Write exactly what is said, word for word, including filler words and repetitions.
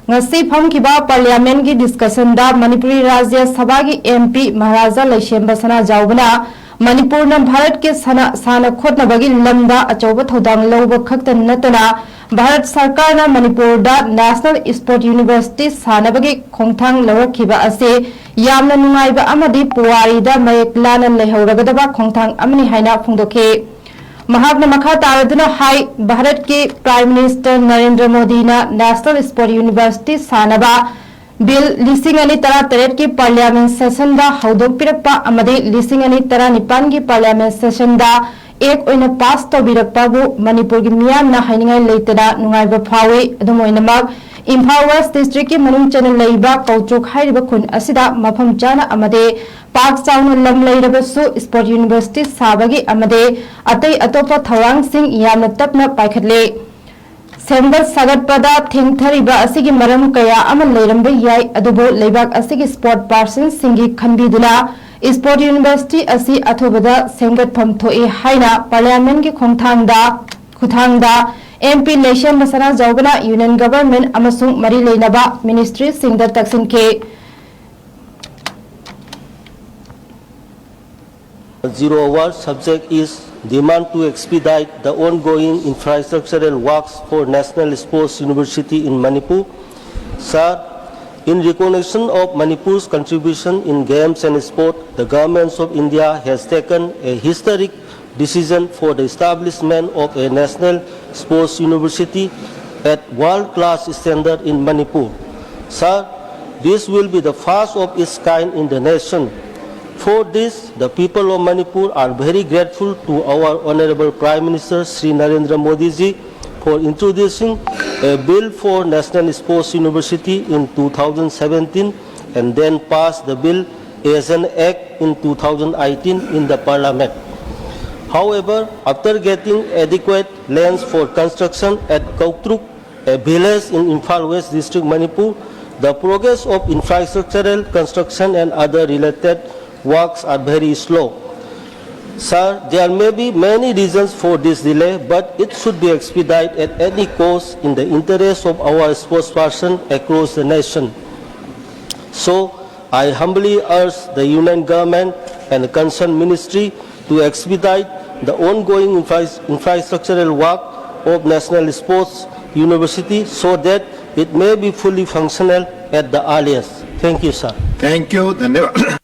ꯉꯁꯤ ꯐꯝꯈꯤꯕ ꯄꯥꯔꯂꯤꯌꯥꯃꯦꯟꯒꯤ ꯗꯤꯁꯀꯁꯟꯗ ꯃꯅꯤꯄꯨꯔꯤ ꯔꯥꯖ꯭ꯌ ꯁꯚꯥꯒꯤ ꯑꯦꯝ ꯄꯤ ꯃꯍꯥꯔꯥꯖꯥ ꯂꯩꯁꯦꯝꯕ ꯁꯅꯥꯖꯥꯎꯕꯅ ꯃꯅꯤꯄꯨꯔꯅ ꯚꯥꯔꯠꯀꯤ ꯁꯥꯟꯅ ꯁꯥꯟꯅ ꯈꯣꯠꯅꯕꯒꯤ ꯂꯝꯗ ꯑꯆꯧꯕ ꯊꯧꯗꯥꯡ ꯂꯧꯕ ꯈꯛꯇ ꯅꯠꯇꯅ ꯚꯥꯔꯠ ꯁꯔꯀꯥꯔꯅ ꯃꯅꯤꯄꯨꯔꯗ ꯅꯦꯁꯅꯦꯜ ꯁ꯭ꯄꯣꯔꯠ ꯌꯨꯅꯤꯚꯔꯁꯤꯇꯤ ꯁꯥꯟꯅꯕꯒꯤ ꯈꯣꯡꯊꯥꯡ ꯂꯧꯔꯛꯈꯤꯕ ꯑꯁꯤ ꯌꯥꯝꯅ ꯅꯨꯡꯉꯥꯏꯕ ꯑꯃꯗꯤ ꯄꯨꯋꯥꯔꯤꯗ ꯃꯌꯦꯛ ꯂꯥꯅ ꯂꯩꯍꯧꯔꯒꯗꯕ ꯈꯣꯡꯊꯥꯡ ꯑꯃꯅꯤ ꯍꯥꯏꯅ ꯐꯣꯡꯗꯣꯛꯈꯤ꯫ ꯃꯍꯥꯛꯅ ꯃꯈꯥ ꯇꯥꯔꯗꯨꯅ ꯍꯥꯏ, ꯚꯥꯔꯠꯀꯤ ꯄ꯭ꯔꯥꯏꯝ ꯃꯤꯅꯤꯁꯇꯔ ꯅꯔꯦꯟꯗ꯭ꯔ ꯃꯣꯗꯤꯅ ꯅꯦꯁꯅꯦꯜ ꯁ꯭ꯄꯣꯔꯠ ꯌꯨꯅꯤꯚꯔꯁꯤꯇꯤ ꯁꯥꯟꯅꯕ ꯕꯤꯜ ꯂꯤꯁꯤꯡ ꯑꯅꯤ ꯇꯔꯥꯇꯔꯦꯠꯀꯤ ꯄꯥꯔꯂꯤꯌꯥꯃꯦꯟ ꯁꯦꯁꯟꯗ ꯍꯧꯗꯣꯛꯄꯤꯔꯛꯄ ꯑꯃꯗꯤ ꯂꯤꯁꯤꯡ ꯑꯅꯤ ꯇꯔꯥꯅꯤꯄꯥꯟꯒꯤ ꯄꯥꯔꯂꯤꯌꯥꯃꯦꯟ ꯁꯦꯁꯟꯗ ꯑꯦꯛ ꯑꯣꯏꯅ ꯄꯥꯁ ꯇꯧꯕꯤꯔꯛꯄꯕꯨ ꯃꯅꯤꯄꯨꯔꯒꯤ ꯃꯤꯌꯥꯝꯅ ꯍꯥꯏꯅꯤꯡꯉꯥꯏ ꯂꯩꯇꯅ ꯅꯨꯡꯉꯥꯏꯕ ꯐꯥꯎꯏ꯫ ꯑꯗꯨꯝ ꯑꯣꯏꯅꯃꯛ, ꯏꯝꯐꯥꯜ ꯋꯦꯁ ꯗꯤꯁꯇ꯭ꯔꯤꯛꯀꯤ ꯃꯅꯨꯡ ꯆꯟꯅ ꯂꯩꯕ ꯀꯧꯆꯣꯛ ꯍꯥꯏꯔꯤꯕ ꯈꯨꯟ ꯑꯁꯤꯗ ꯃꯐꯝ ꯆꯥꯅ ꯑꯃꯗꯤ ꯄꯥꯛ ꯆꯥꯎꯅ ꯂꯝ ꯂꯩꯔꯕꯁꯨ ꯁ꯭ꯄꯣꯔꯠ ꯌꯨꯅꯤꯚꯔꯁꯤꯇꯤ ꯁꯥꯕꯒꯤ ꯑꯃꯗꯤ ꯑꯇꯩ ꯑꯇꯣꯞꯄ ꯊꯧꯔꯥꯡꯁꯤꯡ ꯌꯥꯝꯅ ꯇꯞꯅ ꯄꯥꯏꯈꯠꯂꯤ꯫ ꯁꯦꯝꯒꯠ ꯁꯥꯒꯠꯄꯗ ꯊꯦꯡꯊꯔꯤꯕ ꯑꯁꯤꯒꯤ ꯃꯔꯝ ꯀꯌꯥ ꯑꯃ ꯂꯩꯔꯝꯕ ꯌꯥꯏ, ꯑꯗꯨꯕꯨ ꯂꯩꯕꯥꯛ ꯑꯁꯤꯒꯤ ꯁ꯭ꯄꯣꯔꯠ ꯄꯥꯔꯁꯟꯁꯤꯡꯒꯤ ꯈꯟꯕꯤꯗꯨꯅ ꯁ꯭ꯄꯣꯔꯠ ꯌꯨꯅꯤꯚꯔꯁꯤꯇꯤ ꯑꯁꯤ ꯑꯊꯨꯕꯗ ꯁꯦꯝꯒꯠꯐꯝ ꯊꯣꯛꯏ ꯍꯥꯏꯅ ꯄꯥꯔꯂꯤꯌꯥꯃꯦꯟꯒꯤ ꯈꯣꯡꯊꯥꯡꯗ ꯈꯨꯊꯥꯡꯗ ꯑꯦꯝ ꯄꯤ ꯂꯩꯁꯦꯝꯕ ꯁꯅꯥꯖꯥꯎꯕꯅ ꯌꯨꯅꯤꯌꯟ ꯒꯚꯔꯟꯃꯦꯟꯠ ꯑꯃꯁꯨꯡ ꯃꯔꯤ ꯂꯩꯅꯕ ꯃꯤꯅꯤꯁꯇ꯭ꯔꯤꯁꯤꯡꯗ ꯇꯛꯁꯤꯟꯈꯤ꯫ Zero hour subject is demand to expedite the ongoing infrastructural works for National Sports University in Manipur. Sir, in recognition of Manipur's contribution in games and sport, the Government of India has taken a historic decision for the establishment of a National Sports University at world-class standard in Manipur. Sir, this will be the first of its kind in the nation. For this, the people of Manipur are very grateful to our Honorable Prime Minister Shri Narendra Modi ji for introducing a bill for National Sports University in two thousand seventeen and then passed the bill as an act in two thousand eighteen in the parliament. However, after getting adequate lands for construction at Kautruk, a village in Imphal West District, Manipur, the progress of infrastructural construction and other related works are very slow. Sir, there may be many reasons for this delay, but it should be expedited at any cost in the interest of our sports person across the nation. So, I humbly urge the Union Government and the concerned ministry to expedite the ongoing infra- infrastructural work of National Sports University so that it may be fully functional at the earliest. Thank you, sir. Thank you. धन्यवाद.